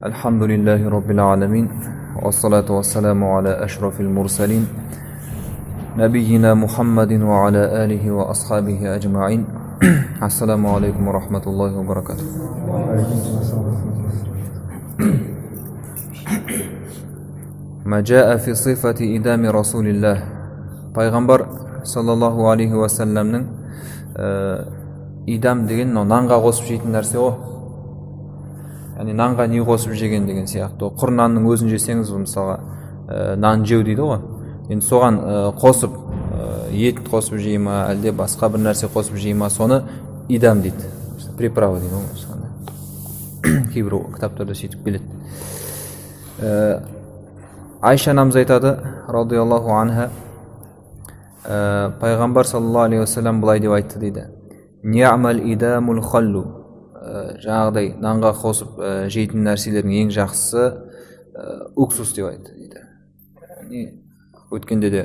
الحمد لله رب العالمين، والصلاة والسلام على أشرف المرسلين، نبينا محمد وعلى آله وأصحابه أجمعين. السلام عليكم ورحمة الله وبركاته. ما جاء في صفة إدام رسول الله. Пайғамбар саллаллаху алейхи уассаламның идам деген мынау нанға қосып жейтін нәрсе ғой, яғни нанға не қосып жеген деген сияқты. Құр нанның өзін жесеңіз, мысалға, нан жеу дейді ғой. Енді соған қосып, ет қосып жей ма, әлде басқа бір нәрсе қосып жей ма, соны идам дейді, приправа дейді ғой былайша. Кейбір кітаптарда сөйтіп келеді. Айша анамыз айтады, радиаллаху анха, пайғамбар саллаллаху алейхи уассалам былай деп айтты дейді: «Ни'мал идамул халлу». Жаңағыдай нанға қосып жейтін нәрселердің ең жақсысы уксус деп айтты дейді. Яғни өткенде де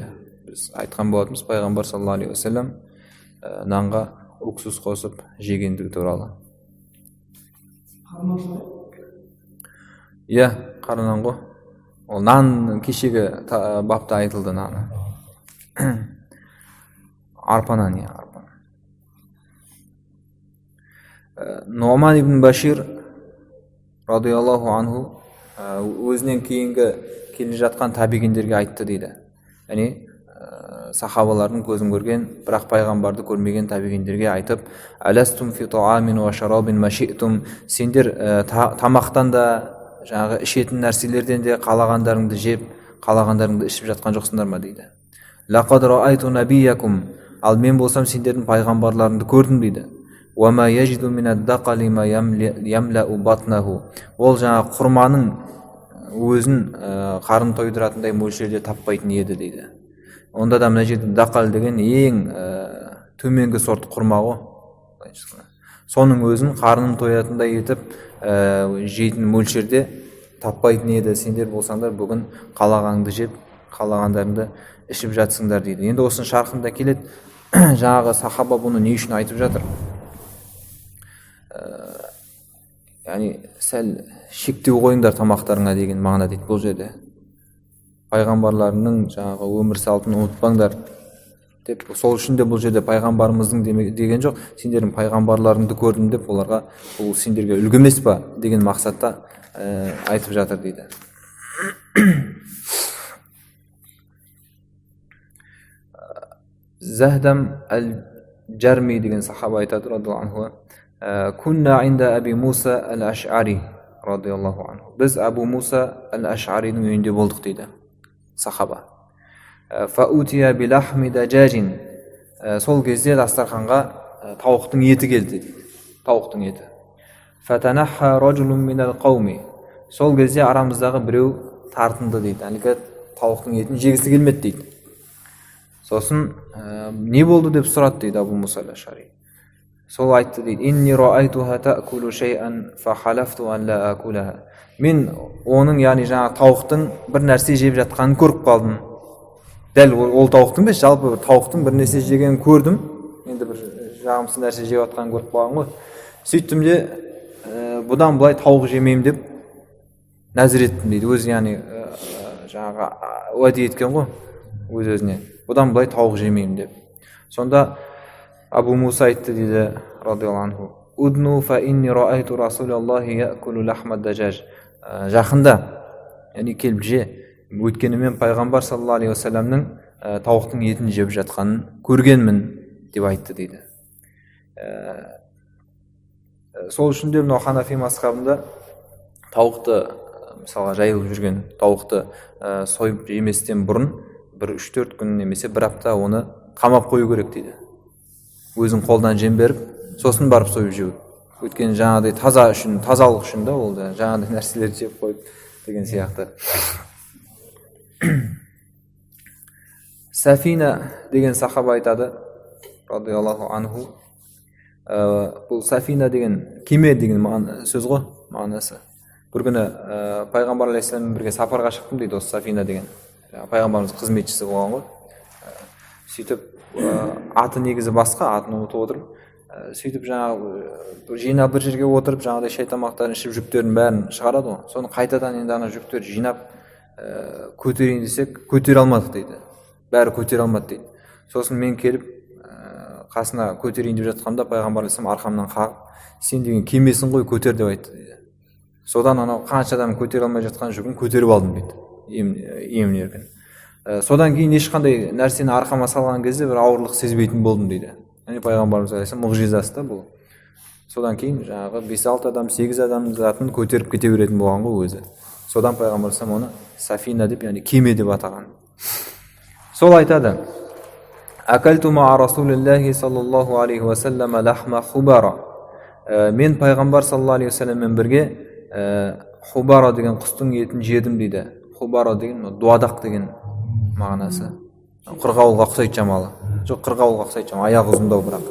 біз айтқан болатынбыз, пайғамбар саллаллаху алейхи уассалам нанға уксус қосып жегендігі туралы. Иә, қара нан ғой ол. Нан кешегі бапта айтылды, наны, арпа нан, иә, арпа. Нұман ибн Башир радиаллаху анху өзінен кейінгі келе жатқан табиғиндерге айтты дейді, яғни сахабалардың көзін көрген, бірақ пайғамбарды көрмеген табиғиндерге айтып: «Аластум фи таамин уа шарабин ма ши'тум». Сендер тамақтан да, жаңағы ішетін нәрселерден де қалағандарыңды жеп, қалағандарыңды ішіп жатқан жоқсыңдар ма дейді. «Лақад раайту набиякум». Ал мен болсам, сендердің пайғамбарларыңды көрдім дейді. «Уама яжиду минад дақали ма ямлау батнаху». Ол жаңағы құрманың өзін қарын тойдыратындай мөлшерде таппайтын еді дейді. Онда да мына жерде дақал деген ең төменгі сорт құрма ғой, былайша айтқанда. Соның өзін қарнын тоятындай етіп жейтін мөлшерде таппайтын еді. Сендер болсаңдар, бүгін қалағаныңды жеп, қалағандарыңды ішіп жатсыңдар дейді. Енді осының шархында келеді, жаңағы сахаба бұны не үшін айтып жатыр? Яғни сәл шектеу қойыңдар тамақтарыңа деген мағына дейді бұл жерде. Пайғамбарларының жаңағы өмір салтын ұмытпаңдар деп. Сол үшін де бұл жерде пайғамбарымыздың деген жоқ, сендердің пайғамбарларыңды көрдім деп, оларға бұл сендерге үлгі емес па деген мақсатта айтып жатыр дейді. Заһдам әл Жарми деген сахаба айтады, радиаллаху анху: «Кунна инда Аби Муса әл Ашари радиаллаху анху». Біз Абу Муса әл Ашаридің үйінде болдық дейді сахаба. «Фаутия билахми дажажин». Сол кезде дастарханға тауықтың еті келді дейді, тауықтың еті. «Фатанахха ражулун минал қауми». Сол кезде арамыздағы біреу тартынды дейді, әлгі тауықтың етін жегісі келмеді дейді. Сосын не болды деп сұрады дейді Абу Муса әл Ашари. Сол айтты дейді: «Инни раайтуха таакулу шайан фа халафту ан ла акулаха». Мен оның, яғни жаңағы тауықтың бір нәрсе жеп жатқанын көріп қалдым. Дәл ол тауықтың емес, жалпы бір тауықтың бір нәрсе жегенін көрдім. Енді бір жағымсыз нәрсе жеп жатқанын көріп қалған ғой. Сөйттім де, бұдан былай тауық жемеймін деп нәзір еттім дейді. Өзі, яғни жаңағы уәде еткен ғой өз өзіне, бұдан былай тауық жемеймін деп. Сонда Абу Муса айтты дейді, радиаллаху анху: «Удну фа инни раайту расулаллахи яакулу лахма дажаж». Жақында, яғни келіп же, өйткені мен пайғамбар саллаллаху алейхи уассаламның тауықтың етін жеп жатқанын көргенмін деп айтты дейді. Сол үшін де мынау ханафи мазхабында тауықты, мысалға, жайылып жүрген тауықты сойып жеместен бұрын бір 3-4 күн немесе бір апта оны қамап қою керек дейді. Өзің қолдан жем беріп, сосын барып сойып жеу. Өйткені жаңағыдай таза үшін, тазалық үшін да, ол да жаңағыдай нәрселерді жеп қойып деген сияқты. Сафина деген сахаба айтады, радиаллаху анху. Бұл сафина деген кеме деген сөз ғой мағынасы. Бір күні пайғамбар алейхисаламмен бірге сапарға шықтым дейді осы Сафина деген. Жаңағы пайғамбарымыздың қызметшісі болған ғой. Сөйтіп аты негізі басқа, атын ұмытып отырмын. Сөйтіп жаңағы жинап бір жерге отырып, жаңағыдай шай тамақтарын ішіп, жүктердің бәрін шығарады ғой. Соны қайтадан енді ана жүктерді жинап көтерейін десек, көтере алмадық дейді. Бәрі көтере алмады дейді. Сосын мен келіп қасына көтерейін деп жатқанда, пайғамбар алейхиссалам арқамнан қағып, сен деген кемесің ғой, көтер деп айтты дейді. Содан анау қанша адам көтере алмай жатқан жүгін көтеріп алдым дейді, емін еркін. Содан кейін ешқандай нәрсені арқама салған кезде бір ауырлық сезбейтін болдым дейді. Яғни пайғамбарымыз алейхиссалам мұғжизасы да бұл. Содан кейін жаңағы 5-6 адам, 8 адам затын көтеріп кете беретін болған ғой өзі. Содан пайғамбар алейхиссалам оны сафина деп, яғни кеме деп атаған. Сол айтады: Акалту ма'a Расулиллахи саллаллаху алейхи уассалам лахма хубара. Мен пайғамбар саллаллаху алейхи уассаламмен бірге хубара деген құстың етін жедім дейді. Хубара деген дуадақ деген мағынасы. Қырғауылға ұқсайды шамалы. Жоқ, қырғауылға ұқсайды шамалы, аяғы ұзындау бірақ.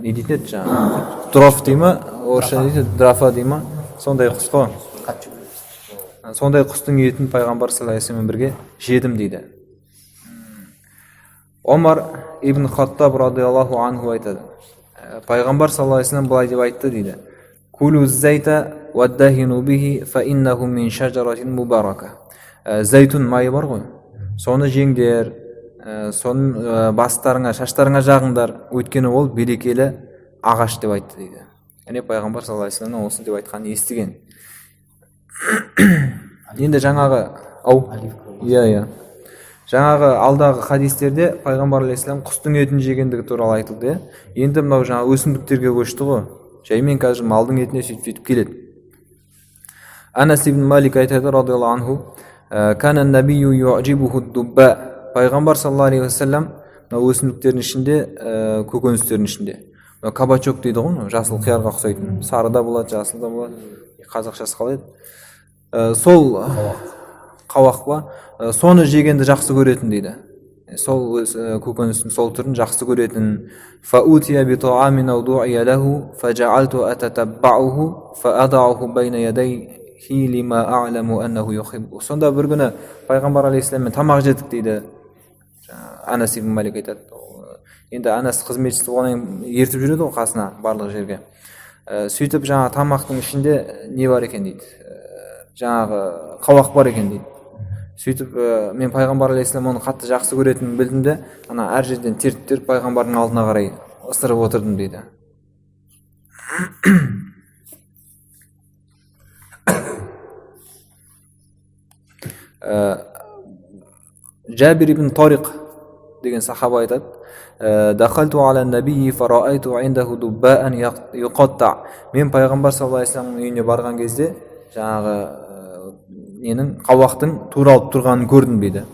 Не дейтін еді жаңағы? Дроф дей ма? Орысша не дейді? Дрофа дей ма? Сондай құс қой. Сондай құстың етін пайғамбар саллаллаху алейхи вассаламмен бірге жедім дейді. Омар ибн Хаттаб радиаллаху анху айтады: Пайғамбар саллаллаху алейхи вассалам былай деп айтты дейді: Кулу зайта уаддахину бихи фа иннаху мин шажаратин мубарака. Зәйтүн майы бар ғой, соны жеңдер, соны бастарыңа, шаштарыңа жағыңдар, өйткені ол берекелі ағаш деп айтты дейді. Яғни пайғамбар саллаллаху алейхи вассаламнан осы деп айтқанын естіген. Енді жаңағы ау, иә, жаңағы алдағы хадистерде пайғамбар алейхиссалам құстың етін жегендігі туралы айтылды. Енді мынау жаңа өсімдіктерге көшті ғой, жаймен қазір малдың етіне сөйтіп келеді. Анас ибн Малик айтады радиаллаху анху: Кана набию юъджибуху дубба. Пайғамбар саллаллаху алейхи уассалам мынау өсімдіктердің ішінде, көкөністердің ішінде мынау кабачок дейді ғой, мынау жасыл қиярға ұқсайтын, сары да болады, жасыл да болады, қазақшасы қалай еді? Сол қауақ па, соны жегенді жақсы көретін дейді. Сол көкөністің сол түрін жақсы көретін. Фаутия битаамин ау дуия лаху фажаалту ататаббауху фаадауху байна ядайхи лима а'ламу аннаху юхиббу. Сонда бір күні пайғамбар алейхиссаламмен тамақ жедік дейді. Анас ибн Малик айтады. Енді Анас қызметшісі болғаннан кейін ертіп жүреді ғой қасына барлық жерге. Сөйтіп жаңа тамақтың ішінде не бар екен дейді, жаңағы қауақ бар екен дейді. Сөйтіп мен пайғамбар алейхиссалам оны қатты жақсы көретінін білдім де, ана әр жерден теріп теріп пайғамбардың алдына қарай ысырып отырдым дейді. Жабир ибн Тариқ деген сахаба айтады: Дахалту аля набии фараайту индаху дуббаан юқатта. Мен пайғамбар саллаллаху алейхи вассаламның үйіне барған кезде жаңағы ненің, қауақтың туралып тұрғанын көрдім дейді.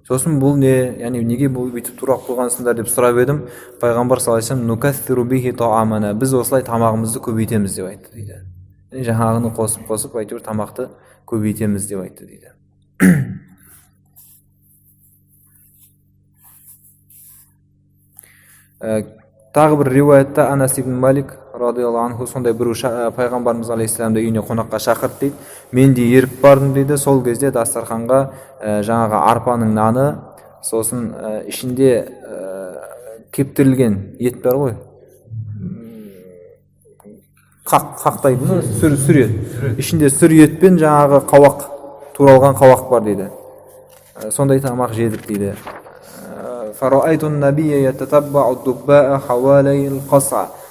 Сосын бұл не, яғни неге бұл бүйтіп турап қойғансыңдар деп сұрап едім, пайғамбар саллаллаху алейхи вассалам нукассиру бихи таамана, біз осылай тамағымызды көбейтеміз деп айтты дейді. Жаңағыны қосып қосып әйтеуір тамақты көбейтеміз деп айтты дейді. Тағы бір риуаятта Анас ибн Малик радиаллаху анху сондай біреу пайғамбарымыз алейхиссаламды үйіне қонаққа шақырды дейді. Мен де еріп бардым дейді. Сол кезде дастарханға жаңағы арпаның наны, сосын ішінде кептірілген ет бар ғой, қақтайды ма, сүр ет, ішінде сүр ет пен жаңағы қауақ, туралған қауақ бар дейді. Сондай тамақ жедік дейді.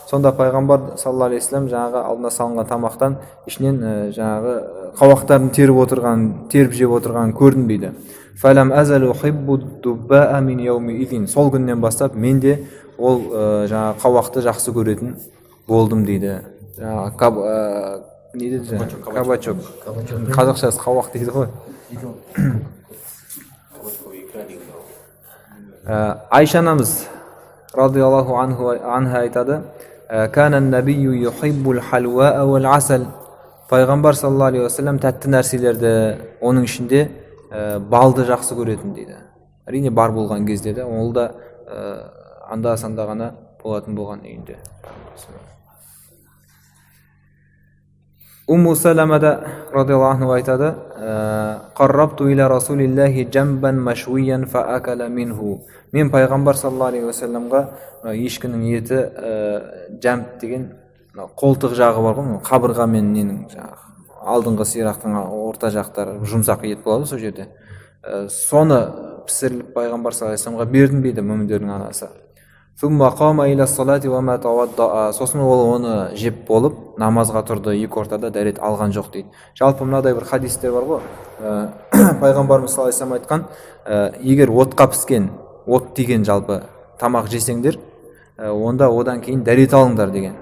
Сонда пайғамбар саллаллаху алейхи вассалам жаңағы алдына салынған тамақтан ішінен жаңағы қауақтарын теріп отырған, теріп жеп отырғанын көрдім дейді. Сол күннен бастап мен де ол жаңағы қауақты жақсы көретін болдым дейді. Жаңағы не деді жаңағы? Кабачок. Қазақшасы қауақ дейді ғой. Айша анамыз радиаллаху анха айтады: Кана набию юхиббул халуа уал асал. Пайғамбар саллаллаху алейхи уассалам тәтті нәрселерді, оның ішінде балды жақсы көретін дейді. Әрине бар болған кезде де, ол да анда санда ғана болатын болған үйінде. Умму Салама да радиаллаху анху айтады: «Қаррабту иля Расулиллахи джамбан машуиян фаакала минху». Мен пайғамбар саллаллаху алейхи уассаламға ешкінің еті, джамб деген қолтық жағы бар ғой, қабырға мен ненің жаңағы алдыңғы сирақтың орта жақтары жұмсақ ет болады сол жерде. Соны пісіріліп пайғамбар саллаллаху алейхи уассаламға бердім дейді мүміндердің анасы. Сосын ол оны жеп болып намазға тұрды, екі ортада дәрет алған жоқ дейді. Жалпы мынадай бір хадистер бар ғой, пайғамбарымыз саллаллаху алейхи вассалам айтқан, егер отқа піскен, от тиген жалпы тамақ жесеңдер, онда одан кейін дәрет алыңдар деген.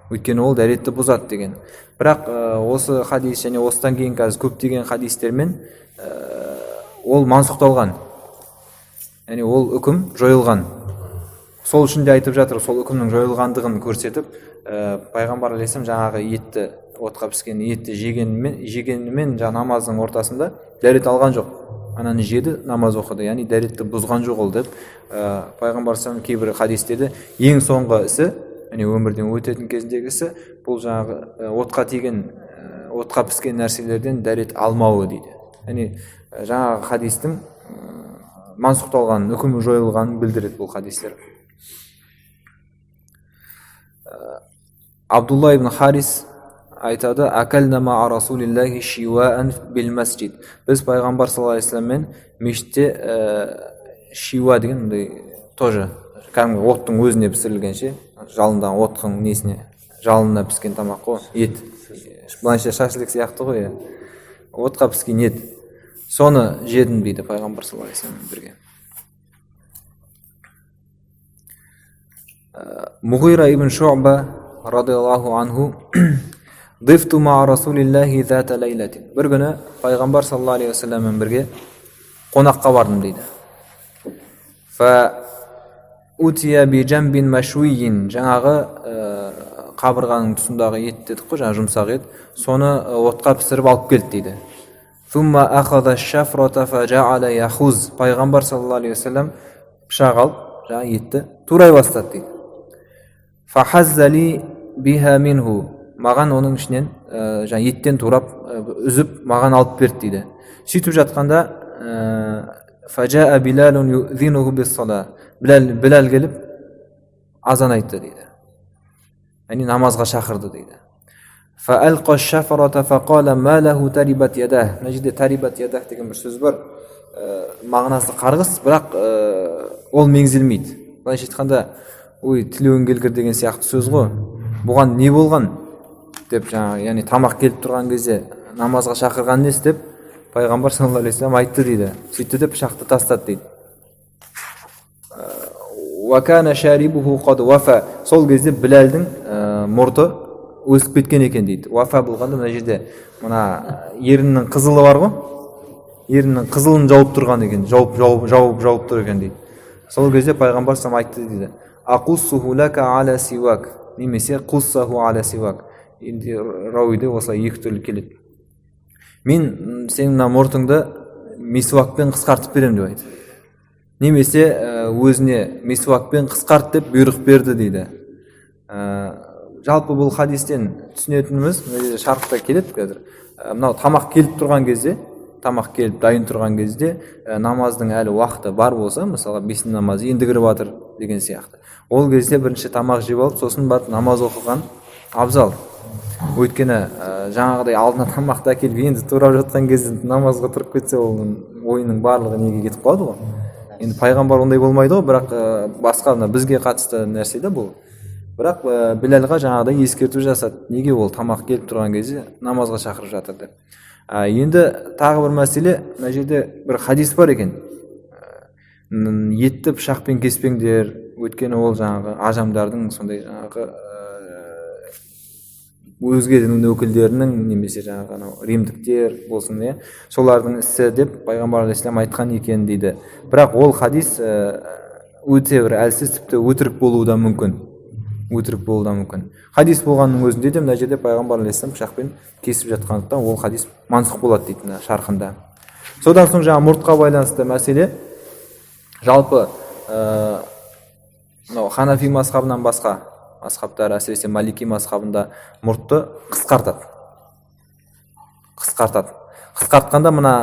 Өйткені ол дәретті бұзады деген. Бірақ осы хадис және осыдан кейін қазір көптеген хадистермен ол мансұқталған. Яғни ол үкім жойылған. Сол үшін де айтып жатыр, сол үкімнің жойылғандығын көрсетіп, пайғамбар алейхиссалам жаңағы етті, отқа піскен етті жегенімен жаңа намаздың ортасында дәрет алған жоқ. Ананы жеді, намаз оқыды, яғни дәретті бұзған жоқ ол деп. Пайғамбар алейхиссалам кейбір хадистерде ең соңғы ісі, яғни өмірден өтетін кезіндегі ісі, бұл жаңағы отқа тиген, отқа піскен нәрселерден дәрет алмауы дейді. Яғни жаңағы хадистің мансұқталғанын, үкімі жойылғанын білдіреді бұл хадистер. Абдулла ибн Харис айтады: «Акална ма'a Расулиллахи шиуаан бил масжид». Біз пайғамбар саллаллаху алейхи вассаламмен мешітте шиуа деген мындай тоже кәдімгі оттың өзіне пісірілген ше, жалындағы оттың несіне, жалынына піскен тамақ қой, ет. Былайша шашлык сияқты ғой, иә. Отқа піскен ет. Соны жедім дейді пайғамбар саллаллаху алейхи вассаламмен бірге. Муғира ибн Шуъба радиаллаху анху: «Дифту ма'a Расулиллахи зата лейлатин». Бір күні пайғамбар саллаллаху алейхи уассаламмен бірге қонаққа бардым дейді. Фа утия би джамбин машуийин. Жаңағы қабырғаның тұсындағы ет дедік қой, жаңағы жұмсақ ет, соны отқа пісіріп алып келді дейді. Thumma akhadha ash-shafrata fa ja'ala yahuz. Пайғамбар саллаллаху алейхи уассалам пышақ алып, жаңағы етті турай бастады дейді. Фахазза ли биха минху. Маған оның ішінен, жаңа еттен турап, үзіп маған алып берді дейді. Сөйтіп жатқанда, фажаа Билалун юзинуху бис-сала. Біләл келіп азан айтты дейді. Яғни намазға шақырды дейді. Фаалқа аш-шафрата фақала ма лаху тарибат ядах. Мына жерде тарибат ядах деген бір сөз бар. Мағынасы қарғыс, бірақ ол меңзелмейді. Былайша айтқанда, ой, тілеуің келгір деген сияқты сөз ғой. Бұған не болған деп жаңағы, яғни тамақ келіп тұрған кезде намазға шақырған несі деп пайғамбар саллаллаху алейхи вассалам айтты дейді. Сөйтті де пышақты тастады дейді. Уа кана шарибуху қад уафа. Сол кезде Біләлдің мұрты өсіп кеткен екен дейді. Уафа болғанда мына жерде мына еріннің қызылы бар ғой, еріннің қызылын жауып тұрған екен, жауып, жауып, жауып, жауып тұр екен дейді. Сол кезде пайғамбар саллаллаху айтты дейді: Ақуссуху лака аля сиуак, немесе қуссаху аля сиуак. Енді рауиде осылай екі түрлі келеді. Мен сенің мына мұртыңды мисуакпен қысқартып беремін деп айтты. Немесе өзіне мисуакпен қысқарт деп бұйрық берді дейді. Жалпы бұл хадистен түсінетініміз, мына жерде шархта келеді қазір. Мынау тамақ келіп тұрған кезде, тамақ келіп дайын тұрған кезде, намаздың әлі уақыты бар болса, мысалға бесін намазы енді кіріп жатыр деген сияқты. Ол кезде бірінші тамақ жеп алып, сосын барып намаз оқыған абзал. Өйткені жаңағыдай алдына тамақты әкеліп енді турап жатқан кезде намазға тұрып кетсе, оның ойының барлығы неге кетіп қалады ғой. Енді пайғамбар ондай болмайды ғой, бірақ басқа мына бізге қатысты нәрсе де бұл. Бірақ Біләлға жаңағыдай ескерту жасады. Неге ол тамақ келіп тұрған кезде намазға шақырып жатыр деп. Енді тағы бір мәселе, мына жерде бір хадис бар екен. Етті пышақпен кеспеңдер, өйткені ол жаңағы ажамдардың сондай жаңағы өзге дін өкілдерінің немесе жаңағы анау римдіктер болсын, иә, солардың ісі деп пайғамбар алейхиссалам айтқан екен дейді. Бірақ ол хадис өте бір әлсіз, тіпті өтірік болуы да мүмкін. Өтірік болуы да мүмкін. Хадис болғанның өзінде де мына жерде пайғамбар алейхиссалам пышақпен кесіп жатқандықтан ол хадис мансұқ болады дейді мына шархында. Содан соң жаңа мұртқа байланысты мәселе, жалпы мынау ханафи мазхабынан басқа мазхабтар, әсіресе малики мазхабында мұртты қысқартады. Қысқартады. Қысқартқанда мына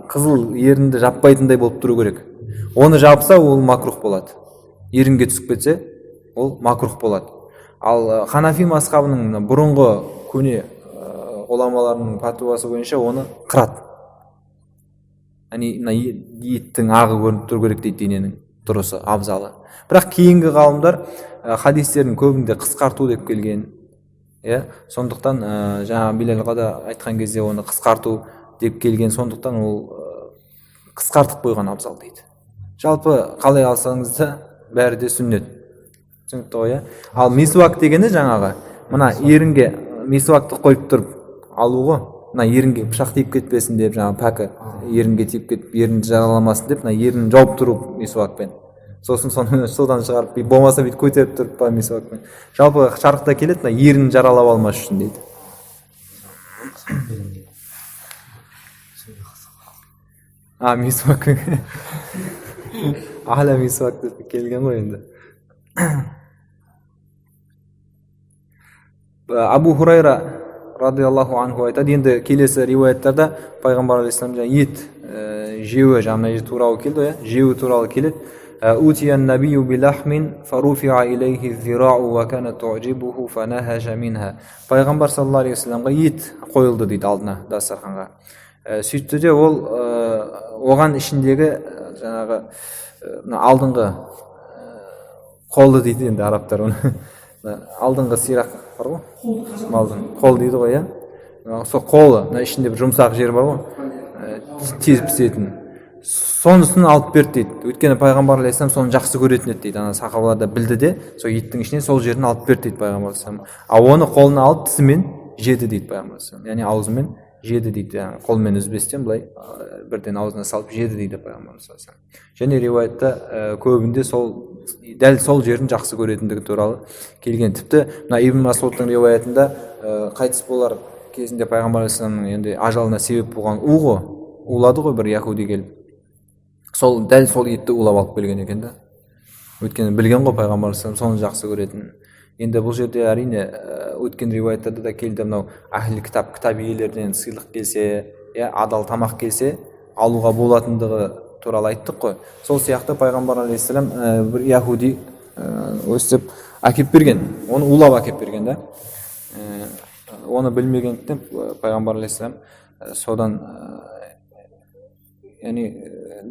қызыл ерінді жаппайтындай болып тұру керек. Оны жапса, ол макрух болады. Ерінге түсіп кетсе, ол макрух болады. Ал ханафи мазхабының бұрынғы көне ғұламаларының пәтуасы бойынша оны қырады. Яғни мына еттің ағы көрініп тұру керек дейді, дененің дұрысы, абзалы. Бірақ кейінгі ғалымдар хадистердің көбінде қысқарту деп келген. Иә, сондықтан жаңа Билалға да айтқан кезде оны қысқарту деп келген, сондықтан ол қысқартып қойған абзал дейді. Жалпы қалай алсаңыз да бәрі де сүннет. Түсінікті ғой, иә? Ал мисуак дегені жаңағы мына ерінге мисуакты қойып тұрып алу ғой. Мына ерінге пышақ тиіп кетпесін деп, жаңағы пәкі ерінге тиіп кетіп, ерінді жараламасын деп, мына ерінін жауып тұру мисуакпен. Сосын соны содан шығарып, болмаса бүйтіп көтеріп тұрып па мисуакпен. Жалпы шарықта келеді, мына ерінін жаралап алмас үшін дейді. А, мисуак. Аля мисуак деп келген ғой енді. Абу Хурайра радиаллаху анху айтады, енді келесі риуаяттарда пайғамбар алейхиссалам жаңа ет жеуі, жаңа мына жер туралы келді ғой, жеуі туралы келеді. Утия набию билахмин фаруфиа илейхи зирау ва кана туъжибуху фанахажа минха. Пайғамбар саллаллаху алейхи уассаламға ет қойылды дейді алдына, дастарханға. Сөйтті де ол оған ішіндегі жаңағы мына алдыңғы қолды дейді енді арабтар оны. Алдыңғы сирақ бар ғой, малдың қол дейді ғой, иә. Сол қолы, мына ішінде бір жұмсақ жері бар ғой, тез пісетін, сонысын алып берді дейді. Өйткені пайғамбар алейхиссалам соны жақсы көретін еді дейді. Ана сахабалар да білді де, сол еттің ішінен сол жерін алып берді дейді пайғамбар алейхиссалам. Ал оны қолына алып тісімен жеді дейді пайғамбар алейхиссалам, яғни аузымен жеді дейді, жаңағы қолмен үзбестен былай бірден аузына салып жеді дейді пайғамбар саллаллаху. Және риуаятта көбінде сол дәл сол жерін жақсы көретіндігі туралы келген. Тіпті мына Ибн Масудтың риуаятында қайтыс болар кезінде пайғамбар алейхиссаламның енді ажалына себеп болған у ғой, улады ғой бір яхуди келіп, сол дәл сол етті улап алып келген екен да. Өйткені білген ғой пайғамбар алейхиссалам соны жақсы көретінін. Енді бұл жерде әрине өткен риуаяттарда да келді, мынау әхлі кітап, кітап иелерінен сыйлық келсе, иә, адал тамақ келсе алуға болатындығы туралы айттық қой. Сол сияқты пайғамбар алейхиссалам бір яхуди өстіп әкеп берген, оны улап әкеп берген да. Оны білмегендіктен пайғамбар алейхиссалам содан яғни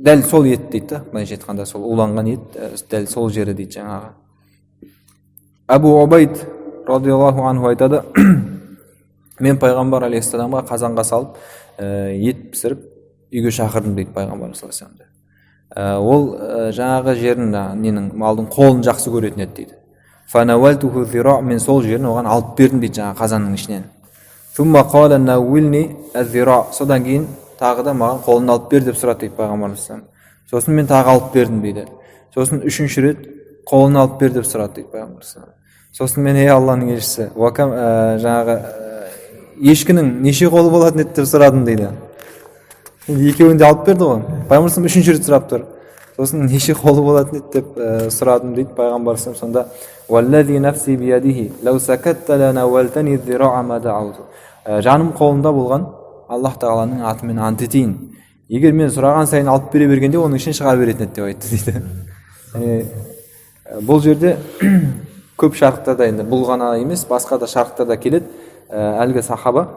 дәл сол ет дейді да, былайша айтқанда сол уланған ет дәл сол жері дейді жаңағы. Әбу Убайд радиаллаху анху айтады, мен пайғамбар алейхиссаламға қазанға салып ет пісіріп үйге шақырдым дейді пайғамбар алейхиссаламды. Ол жаңағы жерін, ненің, малдың қолын жақсы көретін еді дейді. Фанавалтуху зира, мен сол жерін оған алып бердім дейді жаңағы қазанның ішінен. Сумма қала науилни аз-зира, содан кейін тағы да маған қолын алып бер деп сұрады дейді пайғамбар алейхиссалам. Сосын мен тағы алып бердім дейді. Сосын үшінші рет қолын алып бер деп сұрады дейді пайғамбар алейхиссалам. Сосын мен, ей Алланың елшісі, жаңағы ешкінің неше қолы болатын еді деп сұрадым дейді. Енді екеуін де алып берді ғой. Пайғамбар алейхиссалам үшінші рет сұрап тұр. Сосын неше қолы болатын еді деп сұрадым дейді пайғамбар алейхиссалам. Сонда уаллази нафси биядихи лау сакатта ланавалтани зираа ма дауту. Жаным қолында болған Аллах тағаланың атымен ант етейін, егер мен сұраған сайын алып бере бергенде оның ішінен шыға беретін еді деп айтты дейді. Яғни, бұл жерде көп шарттарда, енді бұл ғана емес, басқа да шарттарда келеді. Әлгі сахаба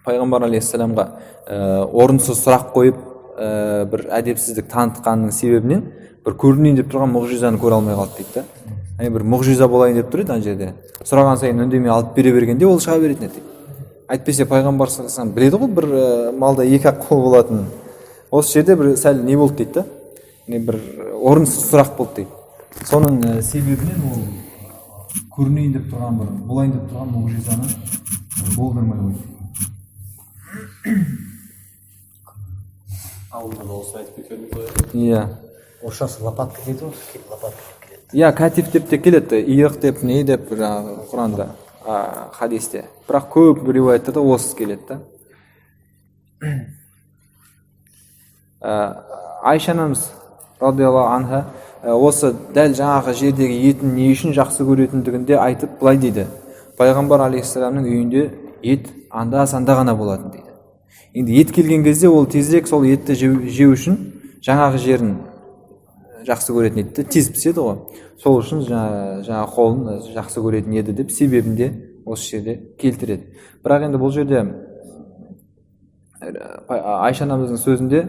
пайғамбар алейхиссаламға орынсыз сұрақ қойып, бір әдепсіздік танытқанның себебінен бір көрінейін деп тұрған мұғжизаны көре алмай қалды дейді да. Яғни бір мұғжиза болайын деп тұр еді ана жерде. Сұраған сайын үндемей алып бере бергенде ол шыға беретін еді дейді. Әйтпесе пайғамбар саллаллаху алейхи вассалам біледі ғой бір малда екі ақ қол болатынын. Осы жерде бір сәл не болды дейді да, не бір орынсыз сұрақ болды дейді. Соның себебінен ол көрінейін деп тұрған, бір болайын деп тұрған мұғжизаны болдырмай қойды. Ауылда да осылай айтып кетеді ғой. Иә. Орысшасы лопатка дейді ғой, лопатка деп келеді. Иә, катиф деп те келеді, иық деп, не деп жаңағы Құранда, хадисте. Бірақ көп риуаяттарда осы келеді да. Айша анамыз радиаллаху анха осы дәл жаңағы жердегі етін не үшін жақсы көретіндігін де айтып былай дейді. Пайғамбар алейхиссаламның үйінде ет Анда санда ғана болатын дейді. Енді ет келген кезде ол тезірек сол етті жеу үшін жаңағы жерін жақсы көретін еді, тез піседі ғой. Сол үшін жаңа қолын жақсы көретін еді деп себебін де осы жерде келтіреді. Бірақ енді бұл жерде Айша анамыздың сөзінде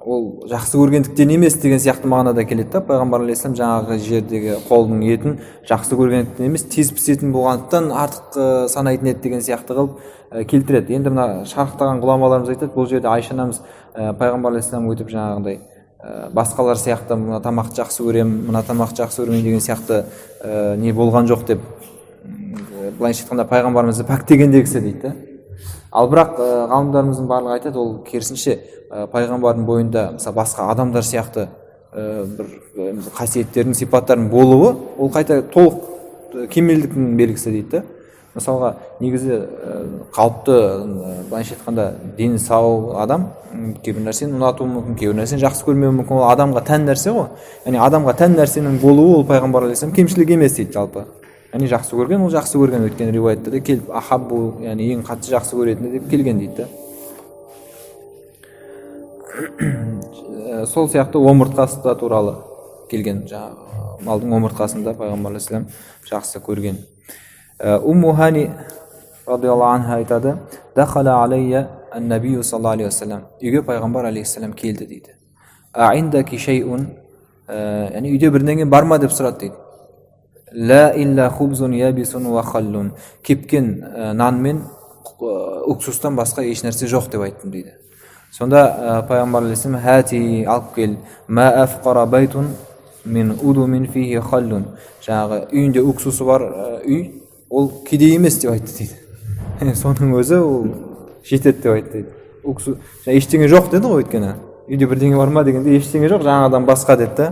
ол жақсы көргендіктен емес деген сияқты мағынада келеді да. Пайғамбар алейхиссалам жаңағы жердегі қолдың етін жақсы көргендіктен емес, тез пісетін болғандықтан артық санайтын еді деген сияқты қылып келтіреді. Енді мына шарықтаған ғұламаларымыз айтады, бұл жерде Айша анамыз пайғамбар алейхиссалам өтіп жаңағындай басқалар сияқты мына тамақты жақсы көремін, мына тамақты жақсы көрмеймін деген сияқты не болған жоқ деп, былайынша айтқанда пайғамбарымызды пәктегендегісі дейді да. Ал бірақ ғалымдарымыздың барлығы айтады, ол керісінше пайғамбардың бойында мысалы басқа адамдар сияқты бір қасиеттердің, сипаттардың болуы ол қайта толық кемелдіктің белгісі дейді да. Мысалға негізі қалыпты, былайынша айтқанда дені сау адам кейбір нәрсені ұнатуы мүмкін, кейбір нәрсені жақсы көрмеуі мүмкін, ол адамға тән нәрсе ғой. Яғни адамға тән нәрсенің болуы ол пайғамбар алейхиссалам кемшілік емес дейді жалпы. Яғни жақсы көрген, ол жақсы көрген, өйткені риуаятта да келіп ахаббу, яғни ең қатты жақсы көретіні деп келген дейді да. Сол сияқты омыртқасы да туралы келген, жаңағы малдың омыртқасын да пайғамбар алейхиссалам жақсы көрген. Умму Хани радиаллаху анха айтады, дахала алайя ан-набию саллаллаху алейхи уассалам, үйге пайғамбар алейхиссалам келді дейді. Аиндаки шайун, яғни үйде бірдеңе бар ма деп сұрады дейді. Ла илля хубзун ябисун ва халлун, кепкен нан мен уксустан басқа еш нәрсе жоқ деп айттым дейді. Сонда пайғамбар алейхиссалам хати, алып кел, ма афқара байтун мин удумин фихи халлун, жаңағы үйінде уксусы бар үй ол кедей емес деп айтты дейді. Соның өзі ол жетеді деп айтты дейді. Уксус, жаңа ештеңе жоқ деді ғой, өйткені үйде бірдеңе бар ма дегенде ештеңе жоқ жаңағыдан басқа деді да.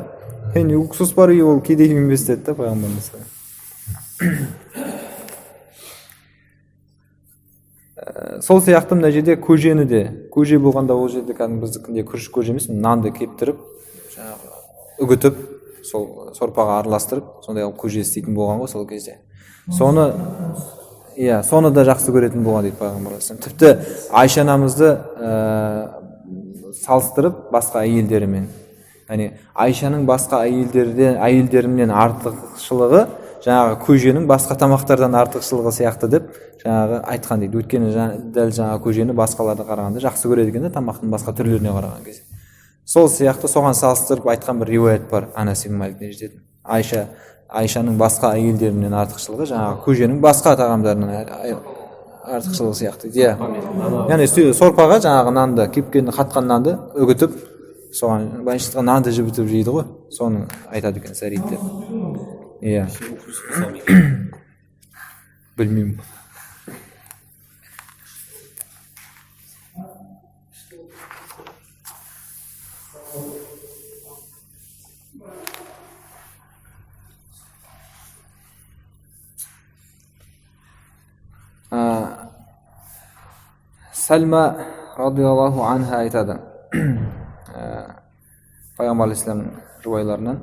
Яғни уксус бар үй ол кедей емес деді да пайғамбарымыз. Сол сияқты мына жерде көжені де, көже болғанда ол жерде кәдімгі біздікіндей күріш көже емес, нанды кептіріп, жаңағы үгітіп, сол сорпаға араластырып, сондай қылып көже істейтін болған ғой сол кезде. Соны, иә, соны да жақсы көретін болған дейді пайғамбар алейхиссалам. Тіпті Айша анамызды салыстырып басқа әйелдерімен, яғни Айшаның басқа әйелдерінен артықшылығы жаңағы көженің басқа тамақтардан артықшылығы сияқты деп жаңағы айтқан дейді. Өйткені дәл жаңағы көжені басқаларға қарағанда жақсы көреді екен да, тамақтың басқа түрлеріне қараған кезде. Сол сияқты соған салыстырып айтқан бір риуаят бар Анас ибн Маликтен жететін. Айшаның басқа әйелдерінен артықшылығы жаңағы көженің басқа тағамдарынан артықшылығы сияқты дейді. Иә. Яғни сорпаға жаңағы нанды, кепкен қатқан нанды үгітіп, соған былайынша айтқанда нанды жібітіп жейді ғой, соны айтады екен сәрид деп. Иә. Білмеймін. Сальма радиаллаху анха айтады, пайғамбар алейхиссаламның жуайларынан,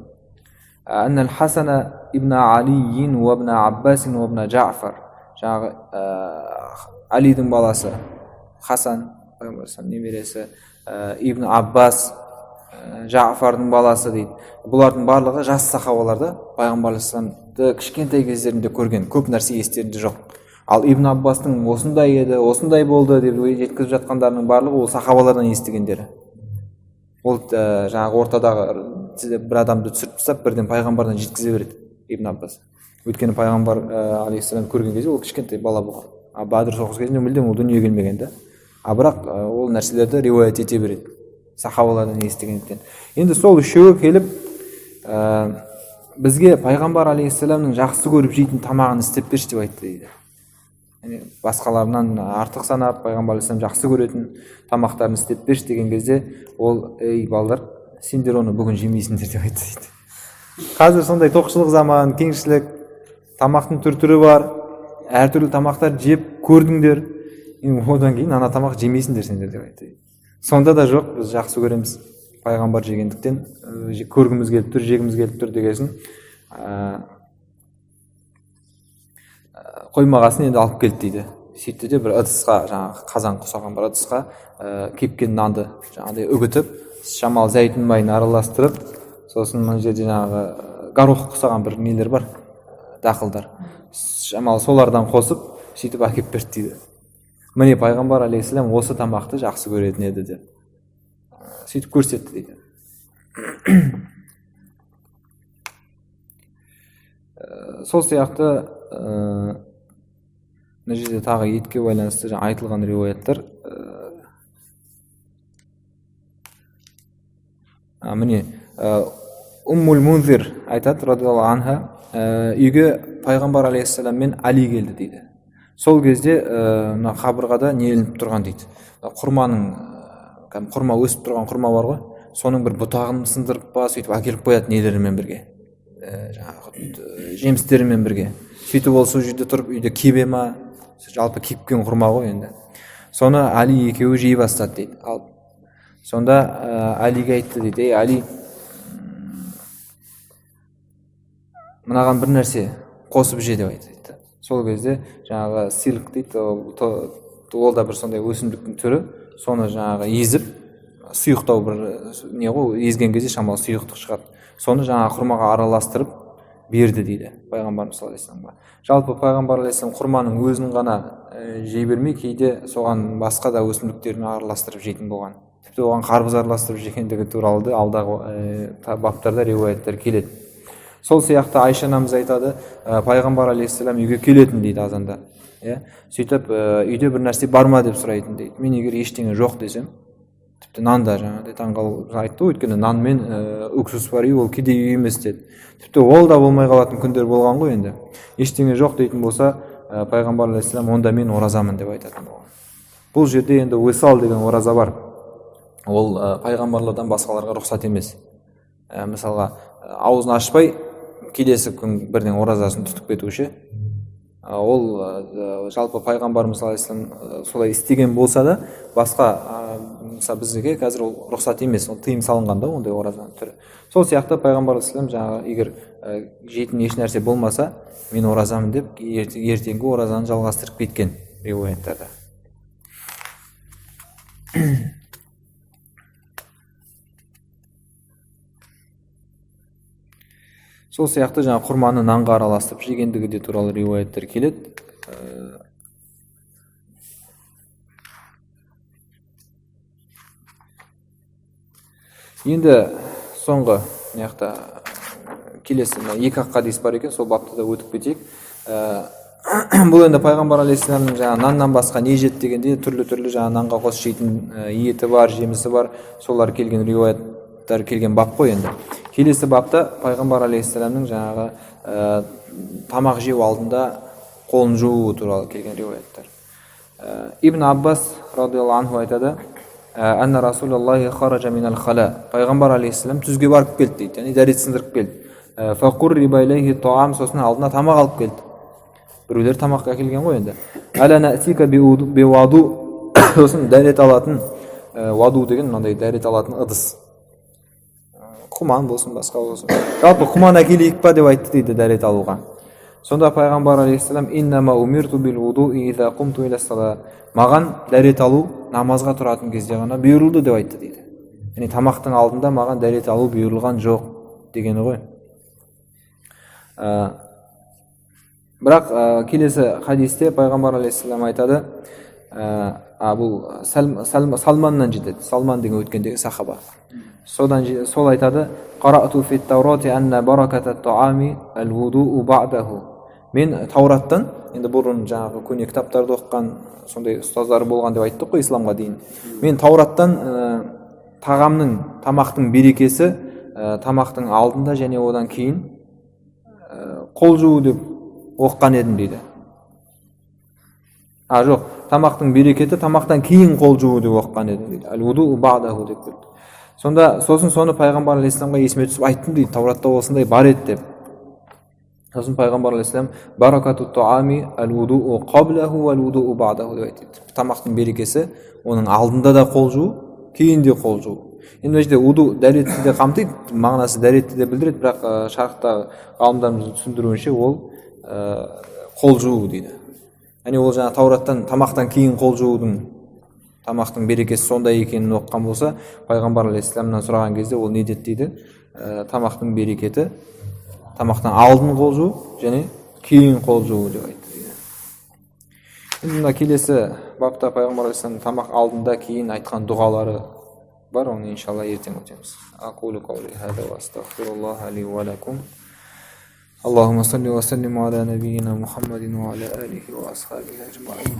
Анна аль-Хасана ибн Алийин уа ибн Аббас уа ибн Жаъфар, жаңағы Алидің баласы Хасан, пайғамбар алейхиссалам немересі, ибн Аббас, Жаъфардың баласы дейді. Бұлардың барлығы жас сахабалар да, пайғамбар алейхиссаламды кішкентай кездерінде көрген, көп нәрсе естерінде жоқ. Ал Ибн Аббастың осындай еді, осындай болды деп жеткізіп жатқандарының барлығы ол сахабалардан естігендері. Ол жаңағы ортадағы бір адамды түсіріп тастап, бірден пайғамбардан жеткізе береді Ибн Аббас. Өйткені пайғамбар алейхиссалам көрген кезде ол кішкентай бала болған. А Бадр соғысы кезінде мүлдем ол дүниеге келмеген да. А бірақ ол нәрселерді риуаят ете береді сахабалардан естігендіктен. Енді сол үшеуі келіп, бізге пайғамбар алейхиссаламның жақсы көріп жейтін тамағын істеп берші деп айтты дейді. Яғни басқаларынан артық санап пайғамбар алейхиссалам жақсы көретін тамақтарын істеп берші деген кезде ол, ей балдар, сендер оны бүгін жемейсіңдер деп айтты дейді. Қазір сондай тоқшылық заман, кеңшілік, тамақтың түр-түрі бар, әртүрлі тамақтар жеп көрдіңдер, енді одан кейін ана тамақ жемейсіңдер сендер деп айтты дейді. Сонда да жоқ, біз жақсы көреміз, пайғамбар жегендіктен, көргіміз келіп тұр, жегіміз келіп тұр дегесін, Қоймағасын енді алып келді дейді. Сөйтті де бір ыдысқа, жаңағы қазан құсаған бір ыдысқа кепкен нанды жаңағыдай үгітіп, шамалы зәйтүн майын араластырып, сосын мына жерде жаңағы горох құсаған бір нелер бар, дақылдар, шамалы солардан қосып, сөйтіп әкеліп берді дейді. Міне, пайғамбар алейхиссалам осы тамақты жақсы көретін еді деп сөйтіп көрсетті дейді. Сол сияқты мына жерде тағы етке байланысты жаңа айтылған риуаяттар. Міне, Уммул Мунзир айтады, радиаллаху анха, үйге пайғамбар алейхиссалам мен Али келді дейді. Сол кезде мына қабырғада не ілініп тұрған дейді. Құрманың, кәдімгі құрма өсіп тұрған құрма бар ғой, соның бір бұтағын сындырып па, сөйтіп әкеліп қояды нелерімен бірге, жаңағы жемістерімен бірге. Сөйтіп ол сол жерде тұрып үйде кебе ма, жалпы кепкен құрма ғой енді. Соны Али екеуі жей бастады дейді. Ал сонда Алиге айтты дейді: ей Али, мынаған бір нәрсе қосып же деп айтты дейді. Сол кезде жаңағы силк дейді, ол да бір сондай өсімдіктің түрі, соны жаңағы езіп, сұйықтау бір не ғой, езген кезде шамалы сұйықтық шығады. Соны жаңағы құрмаға араластырып берді дейді пайғамбарымыз саллаллаху алейхи вассаламға. Жалпы пайғамбар алейхиссалам құрманың өзін ғана жей бермей, кейде соған басқа да өсімдіктерін араластырып жейтін болған. Тіпті оған қарбыз араластырып жегендігі туралы да алдағы баптарда риуаяттар келеді. Сол сияқты Айша анамыз айтады, пайғамбар алейхиссалам үйге келетін дейді азанда. Иә? Сөйтіп үйде бір нәрсе бар ма деп сұрайтын дейді. Мен егер ештеңе жоқ десем, тіпті нан да жаңағыдай таңғалып айтты ғой, өйткені нан мен уксус бар үй, ол кедей үй емес деді. Тіпті ол да болмай қалатын күндер болған ғой енді. Ештеңе жоқ дейтін болса, пайғамбар алейхиссалам онда мен оразамын деп айтатын болған. Бұл жерде енді уисал деген ораза бар. Ол пайғамбарлардан басқаларға рұқсат емес. Мысалға, аузын ашпай келесі күн бірден оразасын тұтып кетуші. Ол жалпы пайғамбарымыз саллаллаху алейхи вассалам солай істеген болса да, басқа мысалы бізге қазір ол рұқсат емес, ол тыйым салынған да ондай оразаның түрі. Сол сияқты пайғамбар алейхиссалам жаңағы егер жейтін еш нәрсе болмаса, мен оразамын деп ертеңгі оразаны жалғастырып кеткен риуаяттарда. Сол сияқты жаңа құрманы нанға араластырып жегендігі де туралы риуаяттар келеді. Енді соңғы мына жақта келесі мына екі ақ хадис бар екен, сол бапты да өтіп кетейік. Бұл енді пайғамбар алейхиссаламның жаңа наннан басқа не жеді дегенде түрлі-түрлі жаңа нанға қосып жейтін еті бар, жемісі бар, солар келген риуаяттар келген бап қой енді. Келесі бапта пайғамбар алейхиссаламның жаңағы тамақ жеу алдында қолын жууы туралы келген риуаяттар. Ибн Аббас радиаллаху анху айтады, «Анна Расулаллахи хаража минал хала». Пайғамбар алейхиссалам түзге барып келді дейді, яғни дәрет сындырып келді. «Фақурриба илейхи таам», сосын алдына тамақ алып келді. Біреулер тамақ әкелген ғой енді. «Аля натика биуаду», сосын дәрет алатын, уаду деген мынандай дәрет алатын ыдыс. Құман болсын, басқа болсын. Жалпы құман әкелейік па деп айтты дейді дәрет алуға. Сонда пайғамбар алейхиссалам «Иннама умирту бил вудуи иза кумту иля сала». Маған дәрет алу намазға тұратын кезде ғана бұйырылды деп айтты дейді. Яғни тамақтың алдында маған дәрет алу бұйырылған жоқ дегені ғой. Бірақ келесі хадисте пайғамбар алейхиссалам айтады, бұл Салманнан жетеді. Салман деген өткендегі сахаба. Содан сол айтады, «Қара'ту фит Таурати анна бараката таами ал-вудуу бa'даху». Мен Таураттан, енді бұрын жаңағы көне кітаптарды оқыған сондай ұстаздары болған деп айттық қой исламға дейін. Мен Таураттан тағамның, тамақтың берекесі тамақтың алдында және одан кейін қол жуу деп оқыған едім дейді. А жоқ, тамақтың берекеті тамақтан кейін қол жуу деп оқыған едім дейді. Әл-вудуу бa'даху деп келді. Сонда сосын соны пайғамбар алейхиссаламға есіме түсіп айттым дейді, Тауратта осындай бар еді деп. Сосын пайғамбар алейхиссалам баракату таами әл-вудуу қаблаху вәл-вудуу бa'даху деп айтты. Тамақтың берекесі оның алдында да қол жуу, кейін де қол жуу. Енді мына жерде уду дәретті де қамтиды, мағынасы дәретті де білдіреді, бірақ шарықтағы ғалымдарымыздың түсіндіруінше ол қол жуу дейді. Яғни ол жаңа Таураттан тамақтан кейін қол жуудың, тамақтың берекесі сондай екенін оқыған болса, пайғамбар алейхисаламнан сұраған кезде ол не деді дейді? Тамақтың берекеті тамақтан алдын қол жуу және кейін қол жуу деп айтты дейді. Енді мына келесі бапта пайғамбар алейхисаламның тамақ алдында, кейін айтқан дұғалары бар, оны иншалла ертең өтеміз. Акулу қаули хаза уа астағфируллаха ли уа лакум. اللهم صل وسلم على نبينا محمد وعلى آله وأصحابه أجمعين.